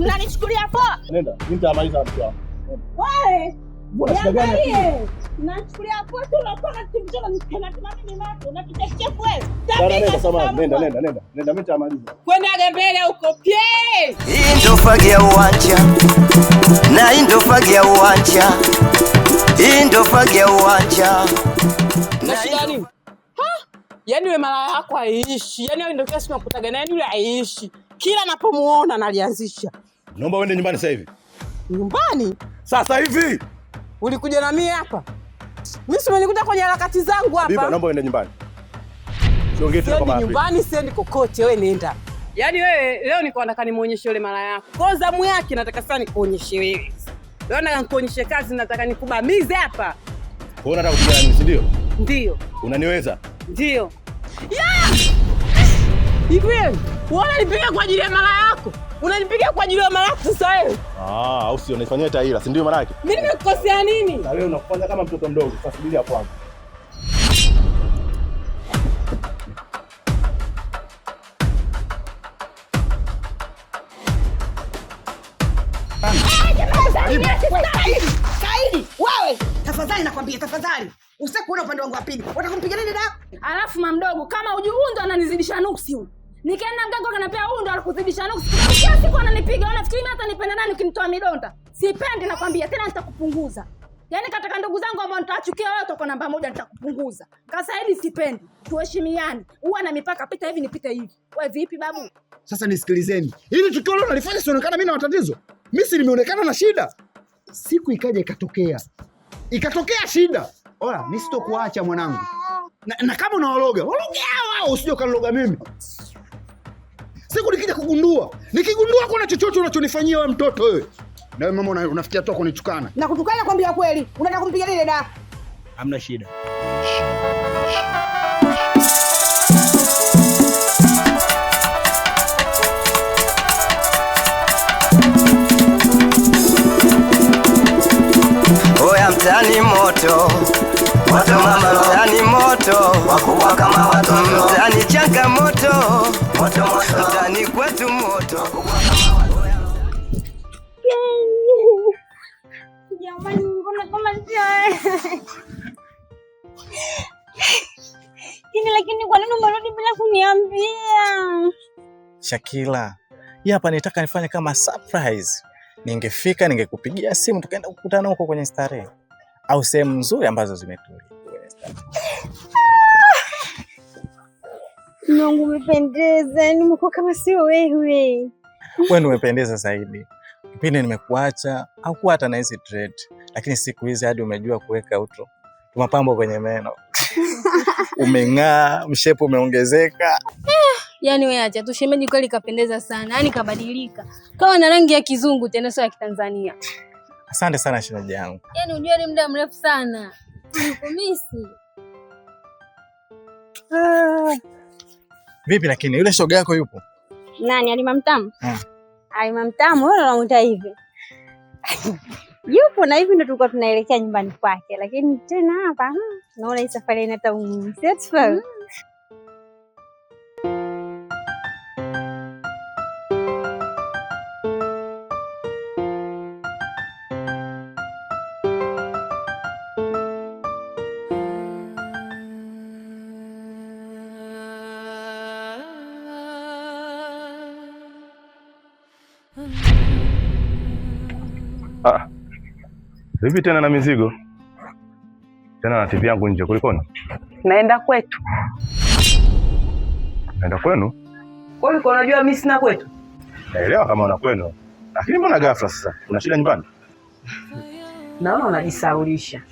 Mnanichukulia poa? Nenda, mimi nitamaliza mtu wako. Wewe, Mbona shida gani? niangalie. Nachukulia poa tu unakuwa na kitu na mimi macho, unakichefu wewe. Dada, nenda samahani, nenda nenda nenda. Nenda mimi nitamaliza. Kwendaga mbele huko pye. Hii ndo fagia uwanja na hii ndo fagia uwanja, hii ndo fagia uwanja Na shida nini? Yaani wewe mara yako haiishi. Yaani wewe ndio kila siku nakutaga na yaani yule haiishi. Kila napomuona nalianzisha. Naomba uende nyumbani sasa hivi. Nyumbani? Sasa hivi. Ulikuja na mimi hapa? Mimi si umenikuta kwenye harakati zangu hapa. Biba, naomba uende nyumbani. Siongee tena Siendi kama nyumbani, siendi kokote, wewe nenda. Yaani wewe leo niko nataka nimuonyeshe yule mara yako. Kwa zamu yake nataka sana nikuonyeshe wewe. Leo nataka nikuonyeshe kazi, nataka nikubamize hapa. Kwa hiyo unataka kupigana mimi, si ndio? Ndio. Unaniweza? Ndio. Hivi wewe, unanipiga kwa ajili ya mara yako? Unanipiga kwa ajili ya mara yako sasa wewe? Ah, au sio? Unaifanyia taira, si ndio maana yake? Mimi nimekukosea nini? Na wewe unakufanya kama mtoto mdogo. Sasa subiri hapo hapo. Saidi, wewe tafadhali nakwambia, tafadhali usitaki kuona upande wangu wa pili. Watakumpiga nini dada? Alafu mamdogo kama hujui huyu ndo ananizidisha nuksi huyu. Nikaenda mganga akaniambia huyu ndo alikuzidisha nuksi. Kila siku ananipiga, unafikiri mimi hata nipenda nani ukinitoa midonda? Sipendi nakwambia, tena nitakupunguza. Yaani katika ndugu zangu ambao nitawachukia wewe utakuwa namba moja, nitakupunguza. Kasaidi sipendi. Tuheshimiane. Huwa na mipaka, pita hivi nipite hivi. Wewe vipi babu? Sasa nisikilizeni. Hili tukio leo nalifanya sionekana mimi na matatizo. Mimi si nimeonekana na shida. Siku ikaja ikatokea. Ikatokea shida. Ola, mimi sitokuacha mwanangu. Na kama unawaloga, waloge hao hao, usije ukaniloga mimi. Siku nikija kugundua, nikigundua kuna chochote unachonifanyia wewe mtoto wewe. Na wewe mama unafikia tu kunitukana. Na kutukana kwambia kweli, unataka kumpiga nini dada? Hamna shida. Oya mtaani moto, moto mama mtaani moto, wakubwa kama watoto, mtaani changamoto, moto moto, mtaani kwetu moto. Jamani, mbona kama sio wewe? Lakini kwa nini umerudi bila kuniambia? Shakila, hii hapa nitaka nifanye kama surprise. Ningefika ningekupigia simu tukaenda kukutana huko kwenye starehe au sehemu nzuri ambazo zimetulia kwenye starehe. Mungu umependeza, yaani umekuwa kama sio wewe. Wewe ndio umependeza zaidi. Kipindi nimekuacha haukuwa hata na hizi dread, lakini siku hizi hadi umejua kuweka uto tumapambo kwenye meno. Umeng'aa, mshepo umeongezeka. Yaani wewe acha tu, shemeji kweli kapendeza sana, yaani kabadilika. Kawa na rangi ya kizungu tena sio ya Kitanzania. Asante sana shemeji yangu. Yaani unajua ni muda mrefu sana. Nilikumisi. Vipi lakini yule shoga yako yupo? Nani Alima Mtamu? Alima Mtamu wewe unamuita hivi. Yupo na hivi ndo tulikuwa tunaelekea nyumbani kwake, lakini tena hapa naona hii safari ina hata umuhimu. Sio tufai. Ah. Vipi tena na mizigo? Tena na TV yangu nje kulikoni? Naenda kwetu. Naenda kwenu? Kwa hiyo unajua mimi sina kwetu. Naelewa kama una kwenu. Lakini mbona ghafla sasa? Una shida nyumbani? Naona unajisaulisha.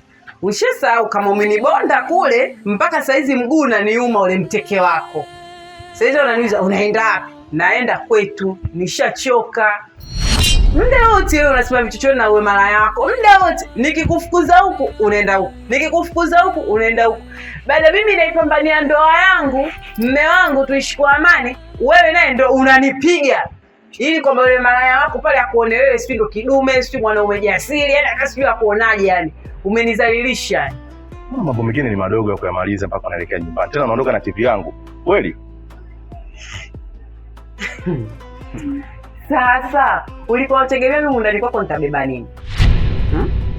Ushasahau kama umenibonda kule mpaka saizi mguu unaniuma ule mteke wako. Saizi unaniuliza unaenda wapi? Naenda kwetu, nishachoka. Muda wote wewe unasema vichochoro na uwe mara yako. Muda wote nikikufukuza huku unaenda huku, nikikufukuza huku unaenda huku. Baada mimi naipambania ndoa yangu, mme wangu tuishi kwa amani, wewe naye ndo unanipiga. Ili kwamba yule malaya wako pale akuone wewe sijui ndo kidume, sijui mwanaume jasiri, yani hata sijui akuonaje yani. Umenizalilisha. Mambo mengine ni madogo ya kuyamaliza mpaka unaelekea nyumbani. Tena unaondoka na TV yangu. Kweli? Sasa ulikuwa unategemea mimi ndani kwako nitabeba nini?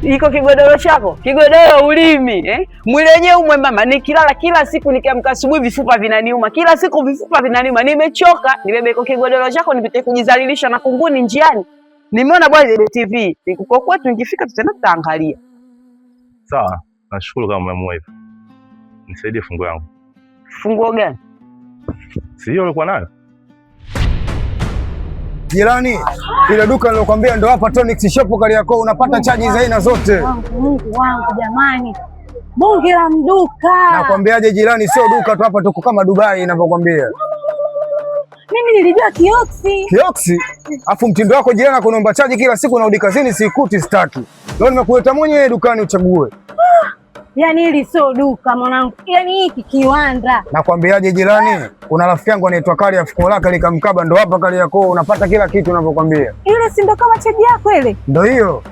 Iko kigodoro chako, kigodoro ulimi, eh? Mwili wenyewe umwembamba. Nikilala kila siku nikiamka asubuhi vifupa vinaniuma. Kila siku vifupa vinaniuma. Nimechoka, nibebe iko kigodoro chako nipite kujizalilisha na kunguni njiani. Nimeona bwana ile TV. Nikuko kwetu nikifika tutaenda tutaangalia. Sawa, nashukuru kama umeamua hivyo. Nisaidie funguo yangu. Funguo gani? Si hiyo ulikuwa nayo? Jirani, ile duka nilokuambia ndo hapa Tonic Shop Kariakoo, unapata chaji za aina zote. Mungu wangu jamani, bunge la mduka. Nakwambiaje jirani, sio duka tu hapa, tuko kama Dubai ninavyokuambia. Mimi nilijua kioksi. Kioksi? Afu mtindo wako jirani, kunomba chaji kila siku narudi kazini sikuti, sitaki. Leo nimekuletea mwenyewe dukani uchague. Yaani hili sio duka mwanangu, yaani hiki kiwanda. Nakwambiaje jirani, kuna rafiki yangu anaitwa Kari, afuko lake likamkaba, ndo hapa Kariakoo unapata kila kitu ninavyokuambia. Ile si ndo kama chaji yako ile? Ndo hiyo.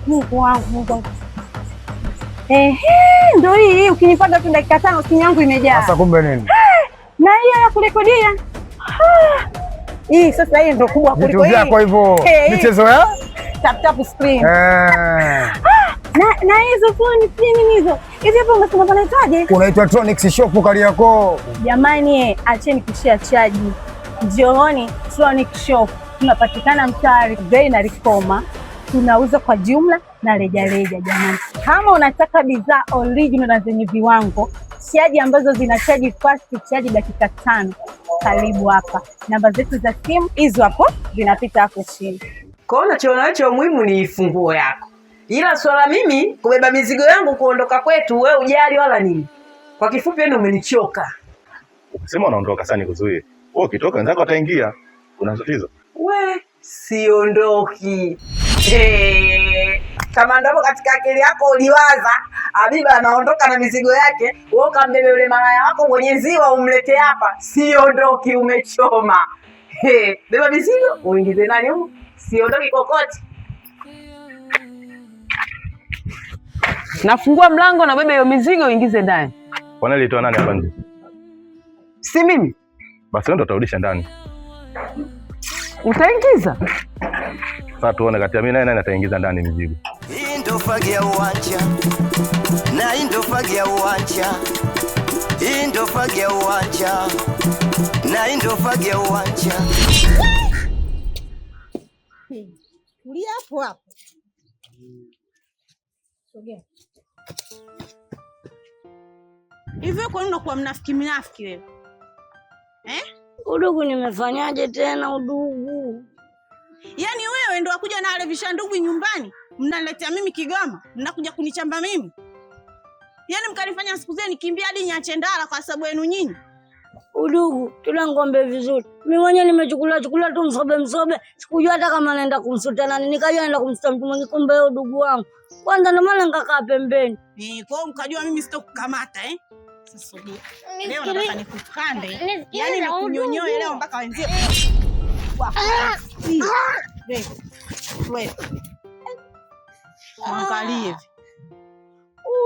Mungu wangu, Mungu wangu. Ehe, ndo hii ukinipata tu dakika 5 simu yangu imejaa. Sasa kumbe nini? Na hiyo ya kurekodia. Hii sasa hii ndo kubwa kuliko hii. Vitu vyako hivyo. Michezo ya tap tap screen. Na hizo phone si nini hizo? Hizi hapo unasema panaitwaje? Unaitwa Tronics Shop Kariakoo. Jamani, acheni kushare chaji. Njooni Tronic Shop. Tunapatikana mtaa Grey na Rikoma. Tunauza kwa jumla na rejareja jamani. Kama unataka bidhaa original na zenye viwango, chaji ambazo zinachaji fast, chaji dakika 5. Karibu hapa. Namba zetu za simu hizo hapo zinapita hapo chini. Kwa hiyo unachoona hicho muhimu ni funguo yako. Ila swala mimi kubeba mizigo yangu kuondoka kwetu wewe ujali wala nini. Kwa kifupi yani umenichoka. Ukisema unaondoka sasa nikuzuie. Wewe ukitoka wenzako wataingia. Kuna tatizo? We siondoki. Kama ndipo katika akili yako uliwaza Habiba anaondoka na mizigo yake, wewe ukambebe yule malaya wako mwenye ziwa umlete hapa. Siondoki, umechoma. Beba mizigo uingize nani huko? Siondoki kokote. Nafungua mlango na bebe hiyo mizigo uingize ndani. Kwani alitoa nani hapa nje? Si mimi. Basi wewe ndo utarudisha ndani. Utaingiza? Sasa tuone kati ya mimi na nani ataingiza ndani mizigo. Hii ndo fagia uwanja. Na hii ndo fagia uwanja. Hii ndo fagia uwanja. Na hii ndo fagia uwanja. Tulia hapo hapo. Sogea. Hivyo kwa nini unakuwa mnafiki mnafiki wewe? Eh? Udugu nimefanyaje tena udugu? Yaani wewe ndio wakuja na wale vishandugu nyumbani, mnaniletea mimi Kigoma, mnakuja kunichamba mimi. Yaani mkanifanya siku zile nikimbia hadi niache ndala kwa sababu yenu nyinyi. Udugu, tula ngombe vizuri. Mimi mwenyewe nimechukulia chukulia tu msobe msobe, sikujua hata kama naenda kumsuta nani, nikajua naenda kumsuta mtu mwingine, kumbe yeye udugu wangu. Kwanza ndo maana nikakaa pembeni. Kwa hiyo mkajua mimi sitokukamata eh? Sasa sogea. Leo nataka nikukande. Yaani nikunyonyoe leo mpaka wenzio. Wewe. Angalie hivi.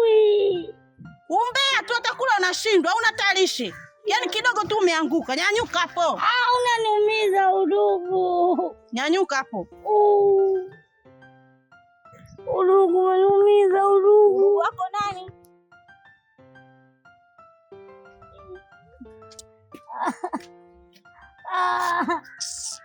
Ui. Umbea tu atakula unashindwa, huna tarishi. Yaani kidogo tu umeanguka. Nyanyuka hapo. Ah, unaniumiza udugu. Nyanyuka hapo. Udugu unaniumiza udugu. Wako nani?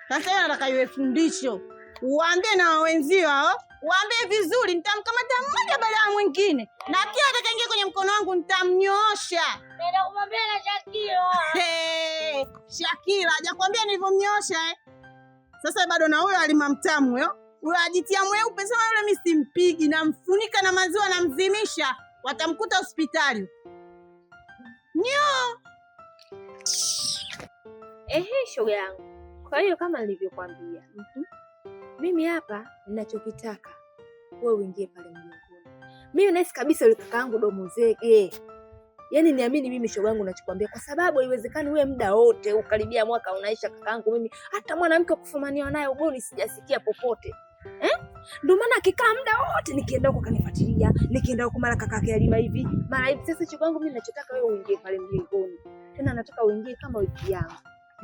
Sasa nataka iwe fundisho. Uambie na wenzio hao, waambie vizuri, nitamkamata mmoja baada ya mwingine. Na pia atakayeingia kwenye mkono wangu nitamnyoosha. Nenda kumwambia na Shakira. Hey, Shakira hajakwambia nilivyomnyoosha eh? Sasa bado na huyo alima mtamu huyo. Huyo ajitia mweupe sema yule mimi simpigi, namfunika na maziwa namzimisha, watamkuta hospitali. Nyo. Ehe, shoga yangu. Kwa hiyo kama nilivyokuambia, mimi hapa ninachokitaka wewe uingie pale mjengoni. Mimi nahisi kabisa yule kakaangu domo zege. Yaani niamini mimi shoga yangu ninachokuambia, kwa sababu haiwezekani wewe muda wote ukaribia mwaka unaisha kakaangu mimi hata mwanamke wa kufumaniwa naye ugoni sijasikia popote. Eh? Ndio maana akikaa muda wote nikienda huko kanifuatilia, nikienda huko mara kakake alima hivi, mara hivi. Sasa shoga yangu mimi ninachotaka wewe uingie pale mjengoni. Tena nataka uingie kama wiki yangu.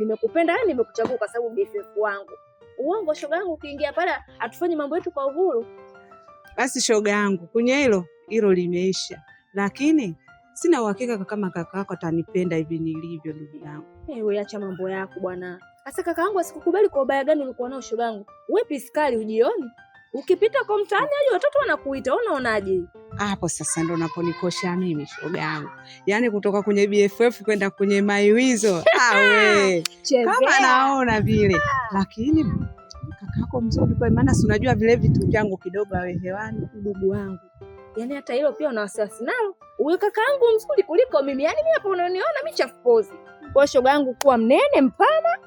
Nimekupenda wewe, nimekuchagua kwa sababu BFF wangu. Uongo shoga yangu, ukiingia pale atufanye mambo yetu kwa uhuru. Basi shoga yangu, kwenye hilo hilo limeisha, lakini sina uhakika kama kaka yako atanipenda hivi nilivyo, ndugu yangu. Wewe acha mambo yako bwana. Sasa kaka yangu asikukubali kwa ubaya gani ulikuwa nao shoga yangu? Wewe piskali hujioni? Ukipita kwa mtaani hadi watoto wanakuita, unaonaje? Hapo sasa ndo naponikosha mimi shoga yangu, yaani kutoka kwenye BFF kwenda kwenye maiwizo. Awe kama naona vile, lakini kakako mzuri kwa maana si unajua vile vitu vyangu kidogo awe hewani, ndugu wangu. Yaani hata hilo pia una wasiwasi nalo. Huyo kakaangu mzuri kuliko mimi. Yaani mimi hapa unaniona mimi chafupozi. Kwa shoga yangu kuwa mnene mpana.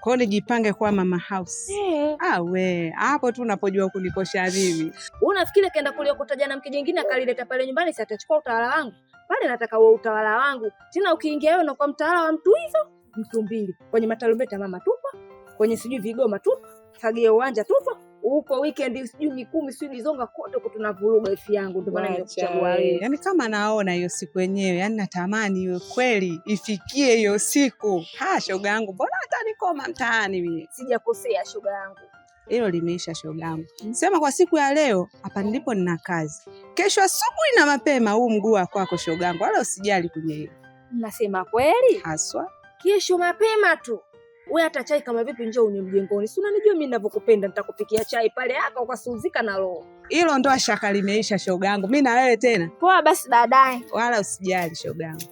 Kwa hiyo nijipange kuwa mama house. Ah we, hapo tu unapojua kunikosha mimi. Wewe unafikiri kaenda kuliokota jana mke jingine akalileta pale nyumbani, si atachukua utawala wangu? Pale nataka wewe utawala wangu. Tena ukiingia wewe unakuwa mtawala wa mtu hizo, mtu mbili. Kwenye matarumbeta mama tupa, kwenye sijui vigoma tupa, fagia uwanja tupa. Huko weekend sijui Mikumi sijui Lizonga kote huko tunavuruga ifi yangu, ndio maana nimekuchagua wewe. Yaani kama naona hiyo siku yenyewe, yaani natamani iwe kweli ifikie hiyo siku. Ha, shoga yangu, mbona hata nikoma mtaani mimi? Sijakosea shoga yangu. Hilo limeisha shoga yangu. Sema kwa siku ya leo hapa nilipo nina kazi. Kesho asubuhi na mapema huu mguu wa kwako shoga yangu, wala usijali kwenye hilo. Nasema kweli? Haswa. Kesho mapema tu. Wewe hata chai kama vipi njoo unywe mjengoni. Si unanijua mimi ninavyokupenda, nitakupikia chai pale hapa ukasuzika na roho. Hilo ndo shaka limeisha shoga yangu. Mimi na wewe tena. Poa basi baadaye. Wala usijali shoga yangu.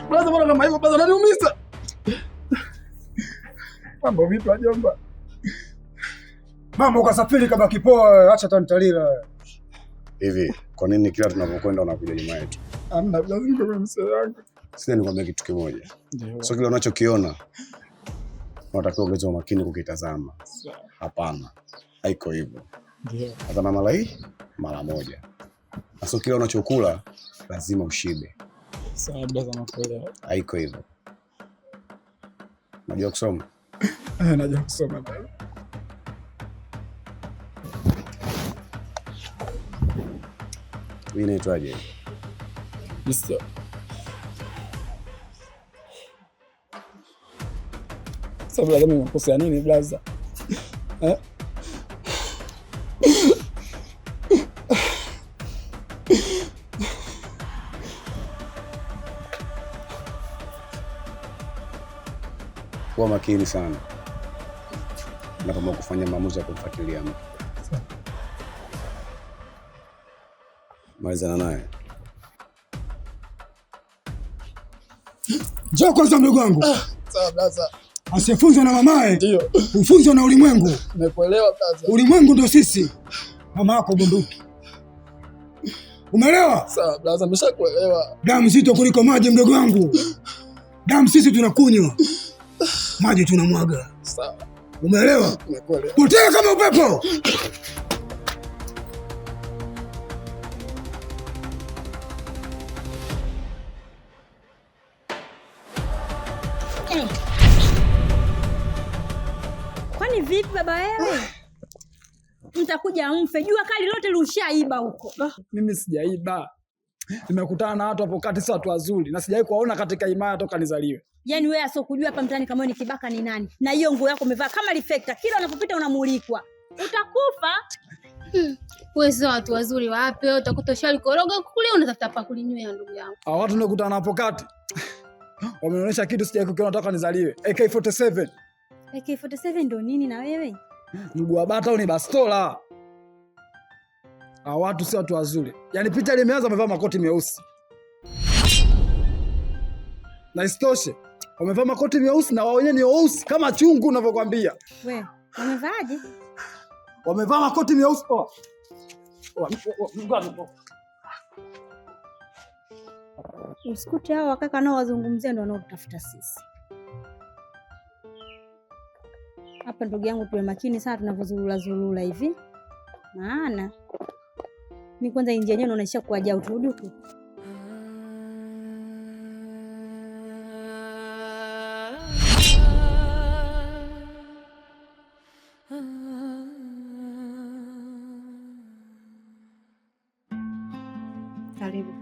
Brother, mbona kama hivyo brother, unaniumiza? Mambo vipi wajomba? Mama ukasafiri kama kipoa, acha tantalila. Hivi, kwa nini kila tunapokwenda unakuja nyuma yetu? Hamna brother, niko kwa mzee wangu. Sasa nikwambia kitu kimoja. Sio kile unachokiona unatakiwa ongeza umakini kukitazama. Hapana. Haiko hivyo. Ndio. Tazama mara hii mara moja. Na sio kile unachokula lazima ushibe. Sawa brother, nakuelewa. Haiko hivyo. Unajua kusoma? Najua kusoma brother. Mimi naitwaje? Mr. Sasa brother, mimi nimekosea nini brother? Eh? Kuwa makini sana unapoamua kufanya maamuzi ya kumfuatilia mtu. Malizana naye. Njoo kwanza mdogo wangu. Sawa brother. Asiyefunzwa na mamae ndio hufunzwa na ulimwengu. Nimekuelewa brother. Ulimwengu ndio sisi. Mama yako bunduki. Umeelewa? Sawa brother, nimeshakuelewa. Damu nzito kuliko maji mdogo wangu. Damu sisi tunakunywa, maji tunamwaga. Sawa. Umeelewa? Nimekuelewa. Potea kama upepo. Kwani vipi baba wewe? mtakuja mfe. Jua kali lote lushaiba huko. Mimi sijaiba. Nimekutana na watu hapo kati, sio watu wazuri, na sijawahi kuwaona katika himaya toka nizaliwe. Yaani wewe asokujua hapa mtaani kama ni kibaka ni nani. Na hiyo nguo yako umevaa kama reflector, kila unapopita unamulikwa. Utakufa. Wewe sio watu wazuri wapi? Wewe utakuta ushalikoroga kule unatafuta pa kulinywea ndugu yangu. Hao watu nimekutana hapo kati wameonyesha kitu sijawahi kukiona toka nizaliwe. AK47. AK47 ndio nini na wewe? Mguu wa bata au ni bastola? Hao watu sio watu wazuri. Yaani picha limeanza wamevaa makoti meusi. Na isitoshe, wamevaa makoti meusi na wao wenyewe ni weusi kama chungu ninavyokuambia. Wewe, wamevaaje? Wamevaa makoti meusi. Usikute hao wakaka nao wazungumzia ndio wanaotafuta sisi. Hapa ndugu yangu tuwe makini sana tunavyozurura zurura hivi. Maana mimi kwanza inje yenyewe naonesha kuaja utuduku. Karibu.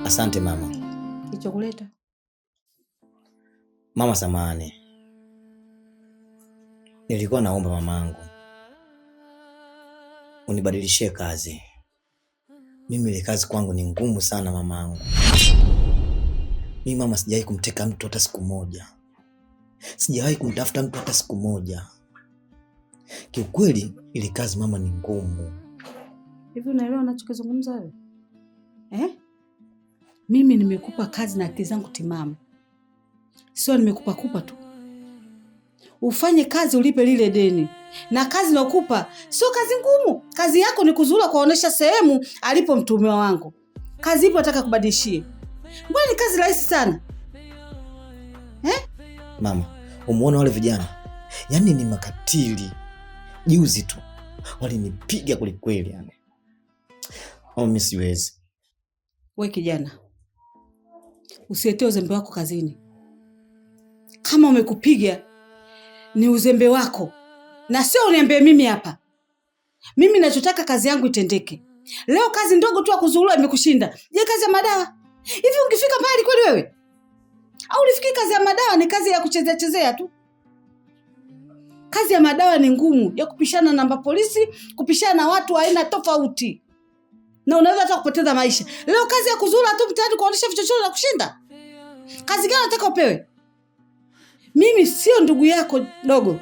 Asante mama. Kilichokuleta? Mama samahani. Nilikuwa naomba mamangu unibadilishie kazi. Mimi ile kazi kwangu ni ngumu sana mamangu. Mimi mama sijawahi kumteka mtu hata siku moja. Sijawahi kumtafuta mtu hata siku moja. Kiukweli ile kazi mama ni ngumu. Hivi unaelewa unachokizungumza wewe? Eh? Mimi nimekupa kazi na akili zangu timamu. Sio nimekupa kupa tu. Ufanye kazi ulipe lile deni. Na kazi nakupa sio kazi ngumu. Kazi yako ni kuzura kuonesha sehemu alipo mtumiwa wangu. Kazi ipo nataka kubadilishie. Mbona ni kazi rahisi sana? Eh? Mama, umeona wale vijana? Yaani ni makatili. Juzi tu walinipiga kweli yani. Oh, mimi siwezi. We kijana, usiletee uzembe wako kazini. Kama umekupiga ni uzembe wako, na sio uniambie mimi hapa. Mimi ninachotaka kazi yangu itendeke. Leo kazi ndogo tu ya kuzurura imekushinda. Je, kazi ya madawa? Hivi ungefika mbali kweli wewe? Au ulifikiri kazi ya madawa ni kazi ya kuchezea chezea tu? Kazi ya madawa ni ngumu, ya kupishana namba polisi, kupishana na watu wa aina tofauti. Na unaweza hata kupoteza maisha. Leo kazi ya kuzura tu mtaani kuonesha vichochoro na kushinda. Kazi gani unataka upewe? Mimi sio ndugu yako dogo.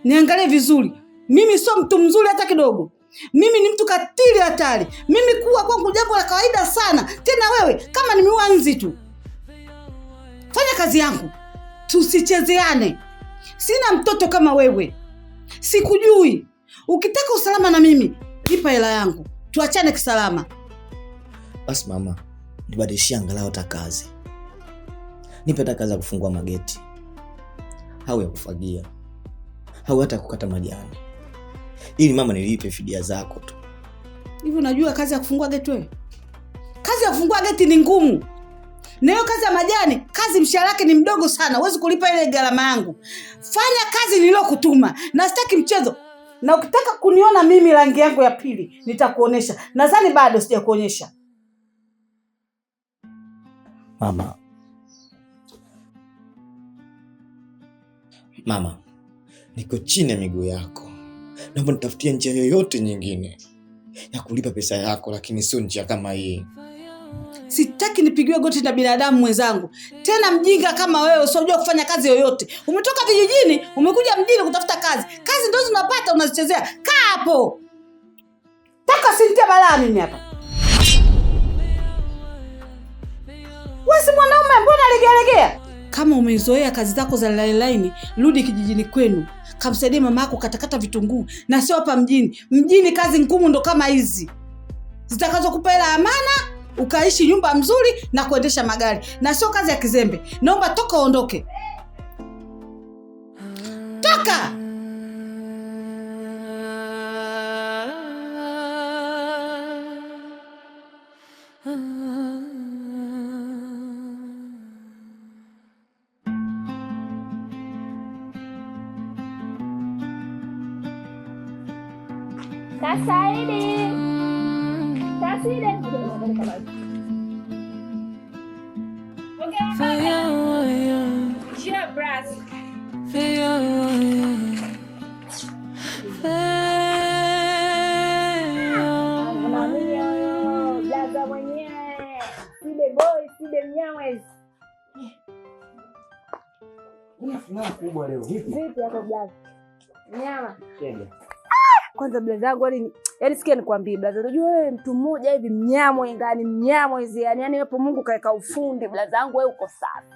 Niangalie vizuri. Mimi sio mtu mzuri hata kidogo. Mimi ni mtu katili hatari. Mimi kuwa kwangu jambo la kawaida sana. Tena wewe kama nimeua nzi tu. Fanya kazi yangu. Tusichezeane. Sina mtoto kama wewe. Sikujui. Ukitaka usalama na mimi, lipa hela yangu. Tuachane kisalama. Basi mama, nibadilishie angalau hata kazi. Nipe hata kazi ya kufungua mageti. Au ya kufagia. Au hata kukata majani. Ili mama nilipe fidia zako tu. Hivi unajua kazi ya kufungua geti wewe? Kazi ya kufungua geti ni ngumu. Na hiyo kazi ya majani, kazi mshahara wake ni mdogo sana. Huwezi kulipa ile gharama yangu. Fanya kazi niliyokutuma. Na sitaki mchezo. Na ukitaka kuniona mimi rangi yangu ya pili, nitakuonesha. Nadhani bado sijakuonyesha. Mama. Mama, niko chini ya miguu yako. Naomba nitafutie njia yoyote nyingine ya kulipa pesa yako, lakini sio njia kama hii. Sitaki nipigiwe goti na binadamu mwenzangu. Tena mjinga kama wewe usijua kufanya kazi yoyote. Umetoka vijijini, umekuja mjini kutafuta kazi. Kazi ndio unapata unazichezea. Kaa hapo. Taka sintie balaa mimi hapa. Wewe si mwanaume, mbona legealegea? Kama umezoea kazi zako za laini, rudi kijijini kwenu. Kamsaidie mama yako katakata vitunguu na sio hapa mjini. Mjini kazi ngumu ndo kama hizi. Zitakazokupa hela amana, ukaishi nyumba mzuri na kuendesha magari. Na sio kazi ya kizembe. Naomba toka uondoke. Toka! Kasaidi. Kaside. Njia brass. Blaza mwenyewe. Side boy, side mnyamwezi. Una furaha kubwa leo vipi? Vipi hapo blaza? Nyama. Chega. Kwanza blaza yangu yani sikia nikwambie blaza, unajua wewe mtu mmoja hivi mnyamwe ngani mnyamwezi yani hapo Mungu kaeka ufundi blaza yangu, wewe uko safi.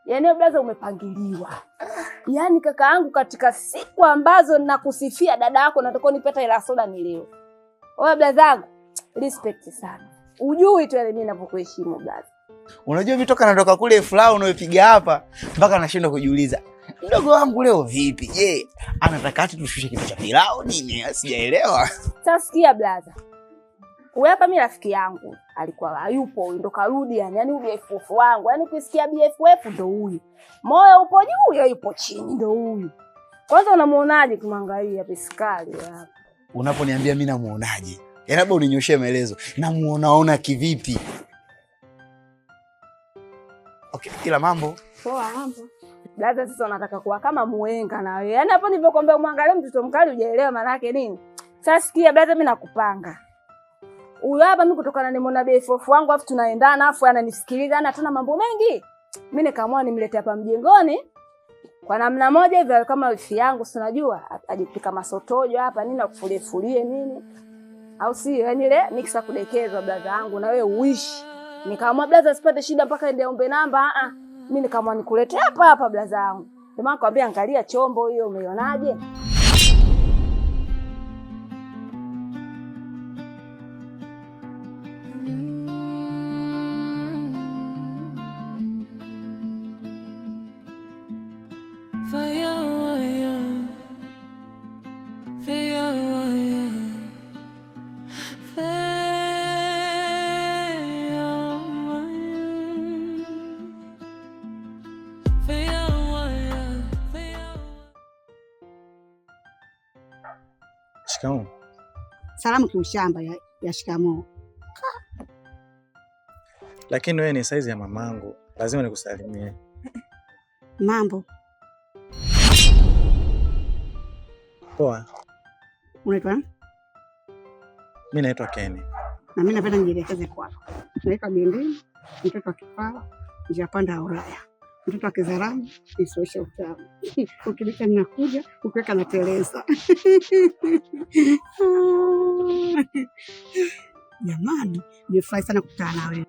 Yaani wewe blaza umepangiliwa. Yaani kaka yangu, katika siku ambazo nakusifia dada yako nataka nipata ila soda ni leo. Wewe blaza yangu, respect sana. Ujui tu yale mimi ninapokuheshimu blaza. Unajua mimi toka natoka kule furaha unayopiga hapa mpaka nashindwa kujiuliza. Mdogo wangu leo vipi? Je, anataka ati tushushe kitu cha pilau nini? Sijaelewa. Sasa sikia blaza. Huyu hapa mimi rafiki yangu alikuwa hayupo, huyu ndo karudi yani huyu BFF wangu. Yaani ukisikia BFF ndo huyu. Moyo upo juu, yeye yupo chini ndo huyu. Kwanza unamuonaje kumwangalia piskali hapa? Unaponiambia mimi namuonaje? Yaani labda uninyoshee maelezo. Namuonaona kivipi? Okay, ila mambo. Poa mambo. Blaza sasa unataka kuwa kama muenga na wewe. Yaani hapo nilipokuambia muangalie mtoto mkali hujaelewa maana yake nini? Sasa sikia blaza, mimi nakupanga. Huyu hapa mimi kutokana nimeona BFF wangu afu tunaendana afu ananisikiliza na tuna mambo mengi. Mimi nikaamua nimlete hapa mjengoni. Kwa namna moja hivi kama wifi yangu si unajua ajipika masotojo hapa nini akufulie nini. Au si yani ile nikisa kudekezwa blaza yangu na wewe uishi. Nikaamua blaza asipate shida mpaka ende ombe namba. Mimi nikaamua nikulete hapa hapa blaza yangu. Ndio maana nakwambia angalia chombo hiyo umeionaje? Shikamoo. Salamu kiushamba ya shikamoo. Lakini wewe ni saizi ya mamangu, lazima nikusalimie. Mambo. Poa. Unaitwa nani? Mimi naitwa Kenny. Na mimi napenda nijielekeze kwako. Naitwa Bendeni, mtoto wa Kipala, njia panda ya Ulaya. Mtoto wa Kizaramo, isioshe utamu. Ukilika ninakuja, ukiweka nateleza. Jamani, nimefurahi sana kukutana na wewe.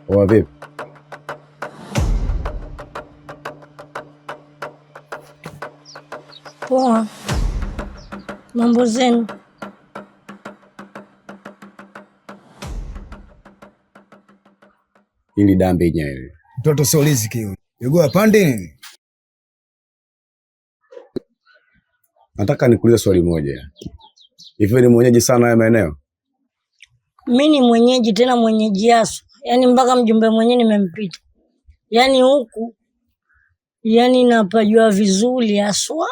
Poa vipi? Poa. Mambo zenu? Ili dambi nyayo. Mtoto sio riziki huyu. Yugo pande nini? Nataka nikuulize swali moja. Hivi ni mwenyeji sana haya maeneo? Mimi ni mwenyeji, tena mwenyeji yasu. Yaani mpaka mjumbe mwenyewe nimempita. Yaani huku yani napajua vizuri haswa.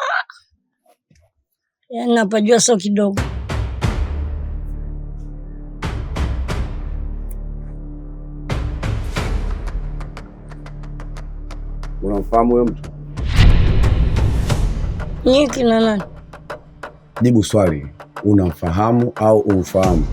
Yaani napajua sio kidogo. Unamfahamu huyo mtu? Nyinyi kina nani? Jibu swali, unamfahamu au umfahamu?